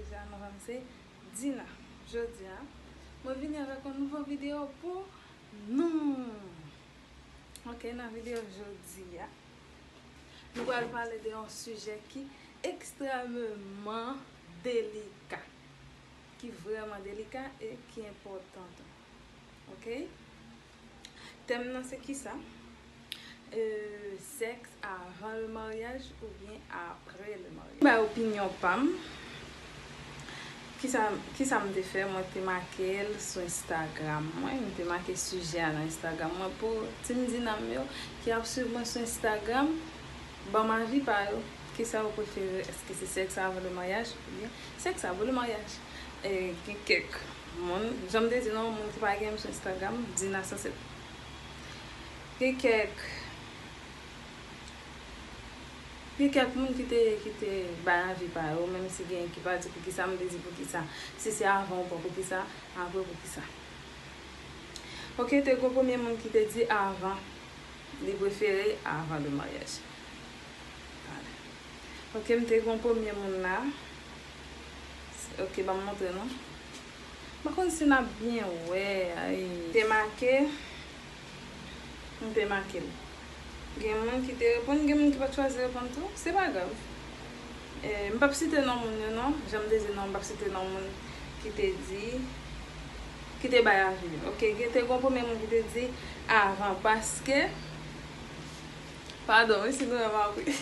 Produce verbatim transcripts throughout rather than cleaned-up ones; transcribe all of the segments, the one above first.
Deja, non pa m se Dina. Jodi a, mwen vini avèk yon nouvo videyo pou nou. Ok, nan videyo jodi a, nou pral pale de yon sijè ki ekstrèmeman delika, ki vrèman delika e ki enpòtan tou. Ok? Tèm nan se kisa? Euh, sèks avan le maryaj oubyen apre le maryaj? Bay opinyon pa m. Kisa, kisa m te fè? Mwen te make l sou Instagram mwen. M te make sijè a nan Instagram mwen pou Team Dina m yo ki ap swiv mwen sou Instagram. Ban m avi pa yo. Kisa yo prefere? Èske se sèks avan le maryaj oubyen sèks apre le maryaj? E, gen kèk moun, jan m te di non, moun ki pa gen m sou Instagram, Dina sanse. Gen kèk, gen kèk moun ki te, ki te bay avi pa yo, menm si gen ki pa di poukisa, m te di poukisa. Si se avan ou pran poukisa, apre poukisa. Ok, te gon premye moun ki te di avan, li prefere avan le maryaj. Talè. Ok, m te gon premye moun la. Ok, ban m montre nou. M pa konn si n ap byen wè, ay. Te make, m te make l. Gen moun ki te reponn, gen moun ki pa t chwazi reponn tou. Se pa grav. E, m p ap site non moun yo non. Jan m te di non, m p ap site non moun ki te di, ki te bay avi yo. Ok, gen te gon premye moun ki te di avan, paske, padon, wi, si nou wè m ap ri.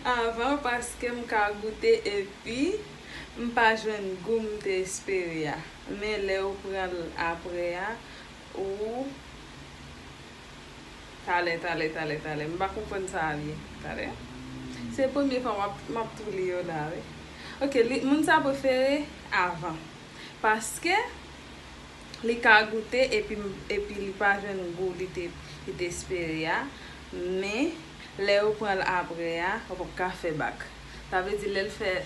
Avan, paske m ka goute epi m pa jwenn gou m te espere a. Men lè ou pran l apre a, ou Talè, talè, talè, talè. M pa konprann sa a byen. Talè. Se premye fwa m ap, m ap tou li yo la, wi. Ok, li, moun sa prefere avan. Paske li ka goute epi, epi li pa jwenn gou li te, li te espere a. Men, lè yo pran l apre a, ou p ap ka fè bak. Sa vle di lè l fè,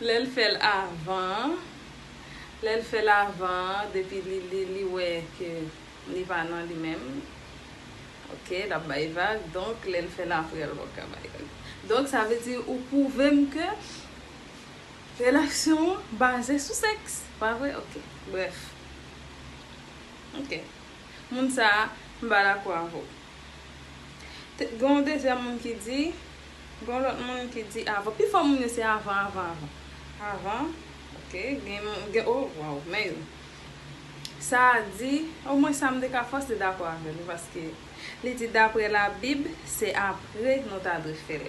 lè l fè l avan, lè l fè l avan, depi li, li, li wè ke li pa nan li menm. Ok, l ap bay vag. Donk, lè l fè l apre, l p ap ka bay vag. Donk, sa vle di ou pwouve m ke relasyon an baze sou sèks. Pa vre? Ok. Brèf. Ok. Moun sa a, m pa dakò avè w. Te, gen yon dezyèm moun ki di, gen yon lòt moun ki di avan. Pifò moun yo se avan, avan, avan. Avan, ok, gen moun, gen, oh, waw, men yo. Sa a di, omwen sa m te ka fòse dakò avè l, paske li di, daprè Labib, se apre nou ta dwe fè l.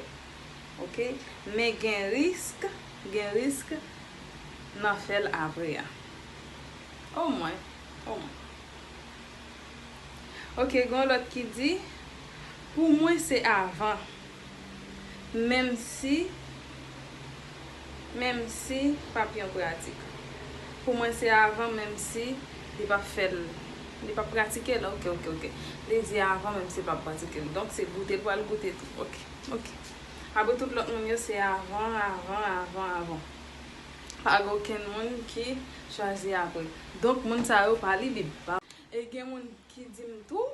Ok? Men gen risk, gen risk nan fè l apre a. Omwen, omwen. Ok, gen yon lòt ki di, pou mwen se avan. Menm si, menm si p ap yon pratik. Pou mwen se avan, menm si li p ap fè l, li p ap pratike l. Ok, ok, ok. Li di avan, menm si l p ap pratike l. Donk, se goute l pral goute tou. Ok, ok. Apre tout lòt moun yo, se avan, avan, avan, avan. Pa gen okenn moun ki chwazi apre. Donk, moun sa yo pa li Bib. Pa, e gen moun ki di m tou,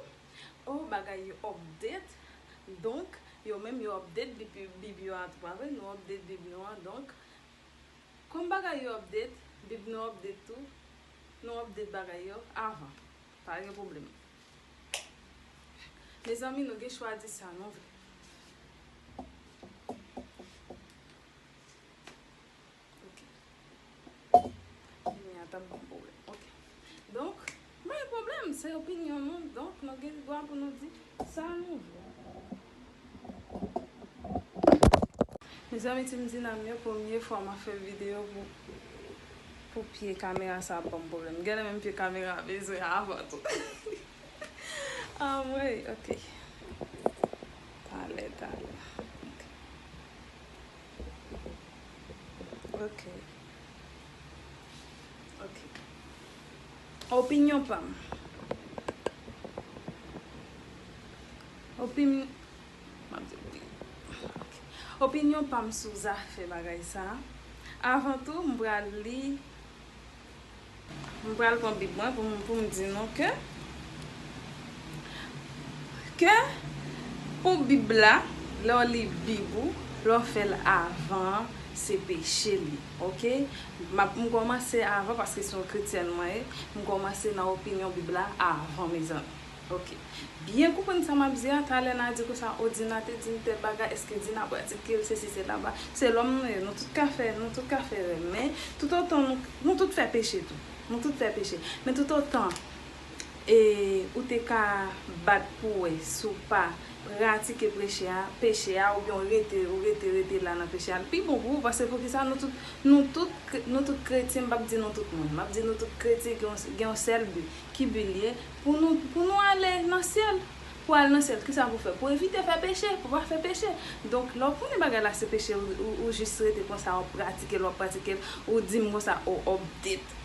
oh, bagay yo update. Donk, yo menm yo update Bib, Bib yo a tou, pa vre? Nou update Bib nou an. Donk, kòm bagay yo update, Bib nou update tou, nou update bagay yo avan. Pa gen pwoblèm. Mezanmi, nou gen chwa di sa nou vle. Ok. Jimmy a t ap ban m pwoblèm. Ok. Donk, pa gen pwoblèm, se opinyon nou. Donk, nou gen dwa pou nou di sa nou vle. Mezanmi, Team Dina m yo, premye fwa m ap fè videyo pou, pou pye kamera sa ap ban m pwoblèm. Genlè menm pye kamera a bezwen avan tou. Anmwey, ok. Talè, talè. Ok. Ok. Ok. Opinyon pa m. Opin-, m ap di opinyon. Ok. Opinyon pa m sou zafè bagay sa a. Avan tou, m pral li M pral pran Bib mwen pou m, pou m di nou ke, ke pou Bib la, lè w li Bib ou, lè w fè l avan, se peche li, oke? M ap, m kòmanse avan, paske se yon kretyèn mwen ye, m kòmanse nan opinyon Bib la avan, mezanmi. Oke. Byen konprann sa m ap di a, talè n a di konsa, o, Dina te di m tèl bagay, èske Dina pratike l, sesi, sela, ba, se lòm nou ye, nou tout ka fè, nou tout ka fè erè, men toutotan nou, nou tout fè peche tou. Nou tout fè peche. Men toutotan e ou te ka bat pou wè si w pa pratike peche a, peche a, oubyen w rete, ou rete, rete la nan peche a, l pi bon pou ou, paske poukisa nou tout, nou tout, nou tout kretyen, m p ap di nou tout moun, m ap di nou tout kretyen gen yon, gen yon sèl bi. Ki bi l ye? Pou nou, pou nou ale nan syèl. Pou al nan syèl, kisa pou fè? Pou evite fè peche, pou pa fè peche. Donk, lè w konnen bagay la se peche, ou, ou, ou jis rete konsa, w ap pratike l, w ap pratike l, ou di m konsa, o, update.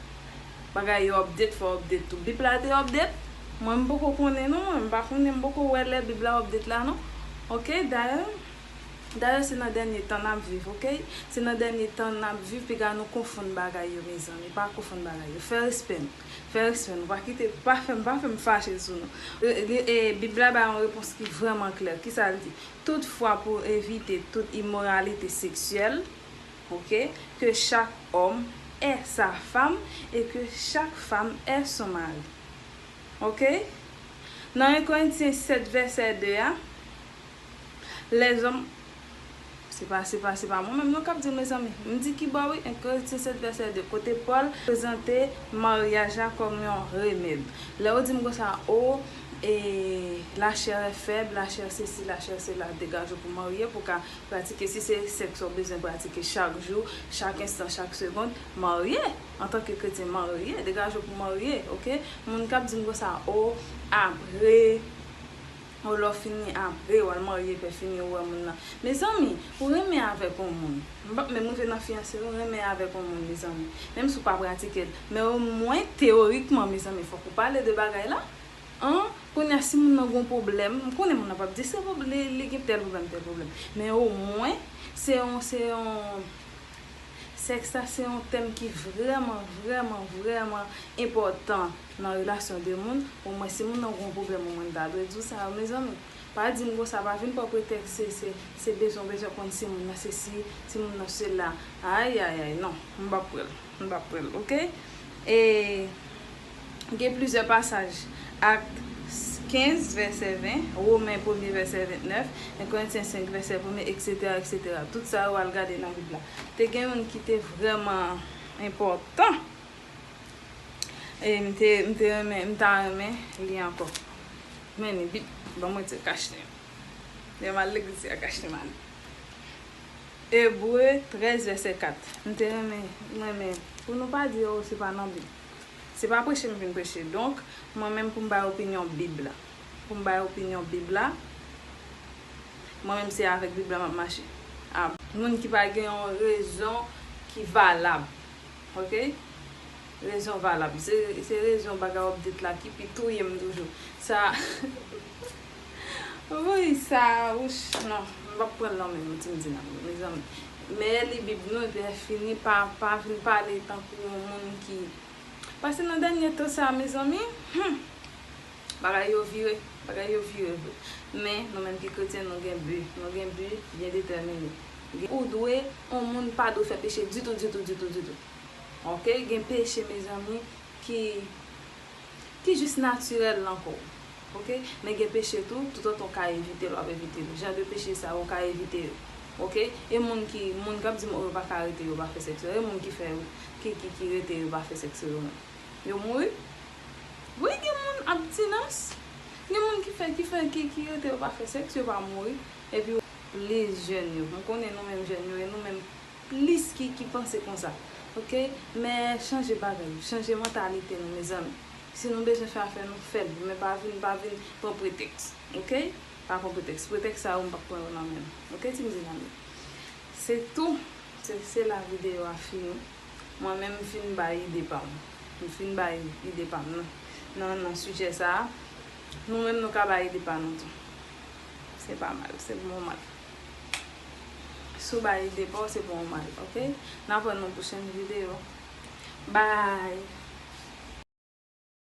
Bagay yo update, fò update tou. Bib la te update? Mwen, m poko konnen non, mwen, m pa konnen, m poko wè lè Bib la update la non. Oke, dayè, dayè se nan dènye tan n ap viv, oke? Se nan dènye tan n ap viv, piga nou konfonn bagay yo, mezanmi, pa konfonn bagay yo. Fè respè n. Fè respè n. Pa kite, pa fè m, pa fè m fache sou nou. E, e, e, Bib la ba yon repons ki vrèman klè. Kisa l di? Toutfwa, pou evite tout imoralite seksyèl, oke, que chaque homme ait sa femme et que chaque femme ait son mari. Oke? Nan en Korentyen sèt vèsè de a, les hommes, se pa, se pa, se pa mwen menm non k ap di l, mezanmi. M di kibò wi, en Korentyen sèt vèsè de, kote Pòl prezante maryaj la kòm yon remèd. Lè yo di m konsa, o, e, la chair est faible, la chair sesi, la chair sela, degaje w pou marye, pou ka pratike, si se sèks ou bezwen pratike chak jou, chak enstan, chak segonn, marye. Antanke kretyen, marye, degaje w pou marye, oke? Moun k ap di m konsa, o, apre, o, lè w fini apre, w al marye, epi fini, ou wè moun nan. Mezanmi, ou renmen avèk yon moun. M p ap menm rive nan fiyanse, ou renmen avèk yon moun, mezanmi. Menm si w pa pratike l. Men omwen, teyorikman, mezanmi, fòk ou pale de bagay la. An, kounye a, si moun nan gon pwoblèm, m konnen moun nan p ap di se pwob-, li, li gen tèl pwoblèm, tèl pwoblèm. Men omwen, se yon, se yon, sèks la se yon tèm ki vrèman, vrèman, vrèman enpòtan nan relasyon de moun. Omwen, si moun nan gon pwoblèm, omwen, m ta dwe di w sa, mezanmi. Pa di m konsa, pa vin pran pretèks, se, se, se bezwen, bezwen konn si moun nan sesi, si moun nan sela. Ay, ay, ay, non, m p ap pran l. M p ap pran l, oke? E gen plizyè pasaj. Akt kenz, vèsè ven, Women premye, vèsè vennèf, en Korentyen senk, vèsè premye, etsetera, etsetera. Tout sa yo al gade nan Bib la. Te gen youn ki te vrèman enpòtan. E m te, m te renmen, m ta renmen li ankò. Men li, Bib, ban mwen ti kach li. Lè m al legliz, se a kach li m ale. Ebre trèz, vèsè kat. M te renmen, renmen, pou nou pa di, o, se pa nan Bib. Se pa preche m vin preche. Donk, mwen menm pou m bay opinyon Bib la. Pou m bay opinyon Bib la, mwen menm se avèk Bib la m ap mache. A, moun ki pa gen yon rezon ki valab. Oke? Rezon valab. Se, se rezon bagay update la ki pi touye m toujou. Sa, wi, sa, wouch, non. M p ap pran l nan men nou, ti m di nan men nou, mezanmi. Men li Bib nou, epi lè fini, pa, pa vin pale tankou yon moun ki. Paske nan dènye tan sa, mezanmi, hmm, bagay yo vire, bagay yo vire vre. Men, nou menm ki kretyen, nou gen bi, nou gen bi byen detèmine. Ou dwe, yon moun pa dwe fè peche ditou, ditou, ditou, ditou. Oke? Gen peche, mezanmi, ki, ki jis natirèl nan kò w. Oke? Men gen peche tou, toutotan w ka evite l, w ap evite l. Jan de peche sa yo, w ka evite yo. Oke? E moun ki, moun k ap di m, o, yo pa ka rete, yo pa fè sèks yo. E moun ki fè, ki, ki, ki rete, yo pa fè sèks yo menm. Yo mouri? Wi, gen moun abtinans. Gen moun ki fè, ki fè, ki, ki rete, yo pa fè sèks, yo pa mouri. Epi, plis jèn yo. M konnen nou menm jèn yo, e nou menm plis ki, ki panse konsa. Oke? Men chanje bagay yo, chanje mantalite nou, mezanmi. Si nou bezwen fè afè nou, fè l. Men pa vin, pa vin pran pretèks. Oke? Pa pran pretèks. Pretèks sa yo, m p ap pran yo nan men nou. Oke, ti m di nan men. Se tou. Se, se la videyo a fini. Mwen menm, m fin bay ide pa m. M fin bay ide pa m nan, nan, nan sijè sa a. Nou menm, nou ka bay ide pa nou tou. Se pa mal, se bon mal. Si w bay ide pa w, se bon mal, oke? N a wè nan pwochèn videyo. Bye!